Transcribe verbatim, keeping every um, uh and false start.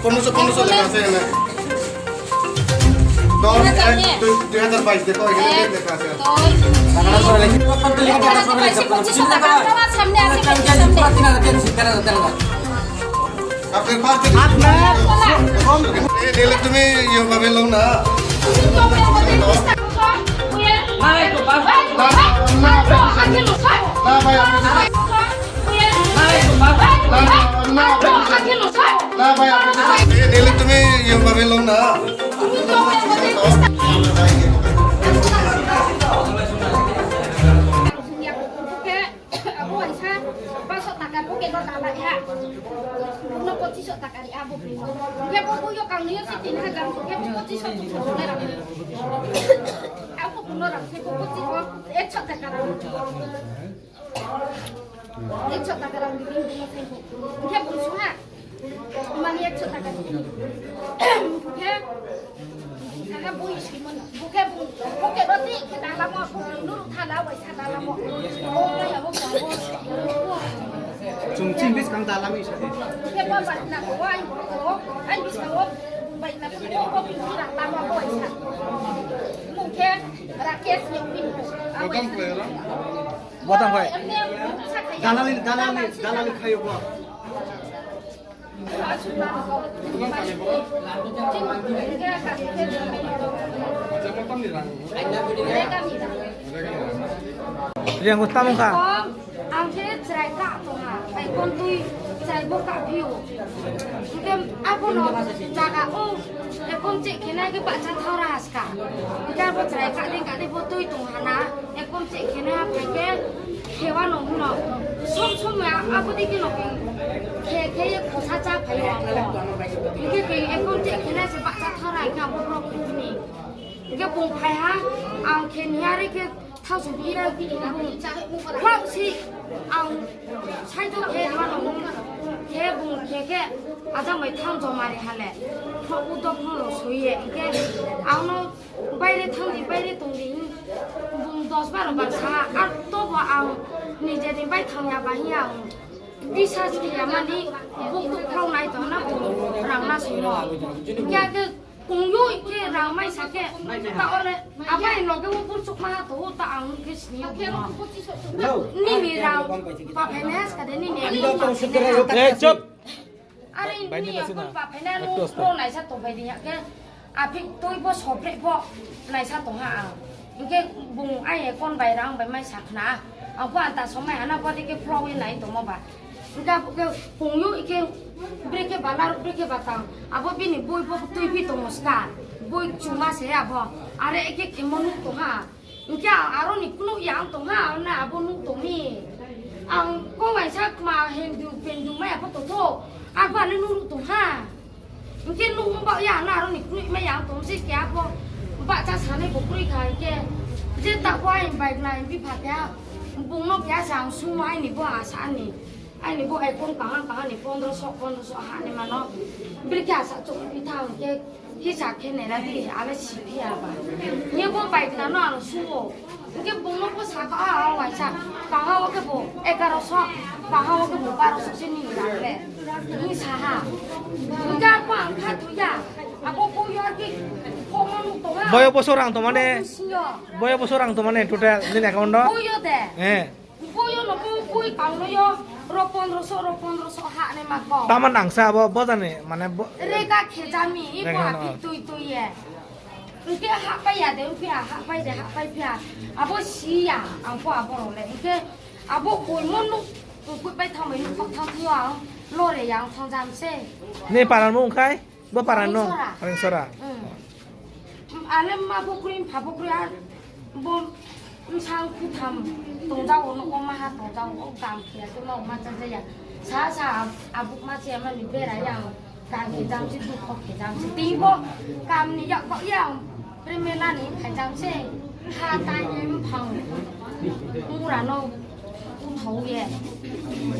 পনেরোশো, পনেরোশো লেখা আছে এখানে। দশ এক দুই, দুই হাজার বাইশ দেখো, এখানে date লেখা আছে। সামনে আছে, সামনে। আপনার first date। এ, নিলে তুমি ইয়ে ভাবে লও না। না, না, না, না, ভাই, আপনি না, না, না, না, ভাই, আপনি এ, নিলে তুমি ইয়ে ভাবে লও না। Abo waisa, paanch sho taka pocket o dalai ha. Bono pochis sho taka ri abo. Hwnkhe bo buyo kangni o se tin hajar, hwnkhe pochis sho taka rok le rang. Abo bono rang se bo pochis o ek sho taka rang. Ek sho taka rang di bini bono se bo. Hwnkhe bo suha. Mani ek sho taka di bini. Hwnkhe Saka bui simon, buke bung, buke roti ke dalamo, buke nuru thala wai sa dalamo. O maya bo bang bo. Chung ching bis kang dalami sa de. Ke ba ba na ko ai ko, ai bis ko, bai na ko ko ko bin ra tama bo ai sa. Mungke Rakesh yang bin. Botang ko era. Botang ko. Dalali, dalali, dalali khayo bo. Yang ko tamung kha. Ang khe chwrai ka tongha, bai kon twi chwrai bo ka phio. Hwnkhe abono jaga o ekon che khenai khe bacha thora haska. Hwnkhe abo chwrai ka de ka de bo twi tong hana. Ekon che kheno ya phaikhe khewa no hwno. Som som ya aboni khe no khe khe ye khosa cha phaio abo. Hwnkhe khe ekon che kheno se bacha thara khe abo borok khe hini. Hwnkhe bung phaiha ang khe niya re khe thausu bira bung. Khwlak si ang saito khe ma no khe bung khe khe ajang bai thang joma re hale. Khwlak u dok no sui ye hwnkhe ang no Baire thangdi, baire tongdi, bung dos baro bar saha, ar tobo ang nijeni bai thangya bahi ang bisas kiyamani buk tuk khwlai tongna bung rang na simo. Kya ke kungyo ke rang mai sake, ta ole abai loge wo pur chuk maha to ta ang ke sini. Nini rang pa phenes kade nini. Eh, chup. Are nini akon pa phaina no naisa tongphai di hake. Aphi twi bo sopre bo naisa tongha ang. Hwnkhe bung ai kon bai rang bai mai sakhna. Ang pho anta somai hana bo dike pro wi nai tongmo ba. Hwnkhe abo khe pungyu ike breke balar breke batang. Abo bini bui bo twi bi tongo ska. Bui chuma se abo. Are ike khemo nuk tongha. Hwnkhe ang aroni kunuk ya ang tongha, na abo nuk tongni. Ang kok waisa ma hendu pendu maya pho tongtho, abo ani nuk nuk tongha. Hwnkhe nuk wng ba ya na aroni kunuk maya ang tong se khe abo bacha sanai bo kwrwi kha hwnkhe je ta bo aini bike nai bipha khe bungno khe asa ang sumo aini bo asa ani. Aini bo ekon kaham kaham ni pondro sok pondro sok hani mano. Biri khe asa chok pi thang khe kisa khe nera di ale si phi aba. Ye bo bike na no ang suo. Ke bo no ko sa ka a waisa. Kaha o ke bo egaro sok. Kaha o ke bo baro sok se ni ra le. Ni sa ha. Ga pa ang kha tu ya. Abo ko yo ki. Ko mo nu to ha. Boyo boso rang to mane. Boyo boso rang to mane total din account do. Boyo de. Eh. Boyo no bo bui kaunoi yo ro pondro so, ro pondro so ha ne ma ko. Tama nangsa abo bojani mane bo. Rega khejami i bo. Rega, api oh. Tui tui ye. Hwnkhe ha pai ya de, hwnkhe ha pai de, ha pai phiya. Abo si ya, ang pho abo role. Hwnkhe abo koi mo nuk, nuk pai thang mai nuk thang thang yo ang lore yang thang jam se. Ne paran mo khai? Bo paran no? Ringsora. Ringsora. Hmm. Ale ma bukri, pha bukri, a bo msang kutham tongjago, no, o maha tongjago, o kam khiya, to no, ma cha jaya. Sa, sa, abuk ma che, ma ni bera yang, kam ki jam si, dukho ki jam si. Ti bo, kam ni yak bo yang, premela ni khai jam se, ha ta ni mphang, mura no, uthau ye.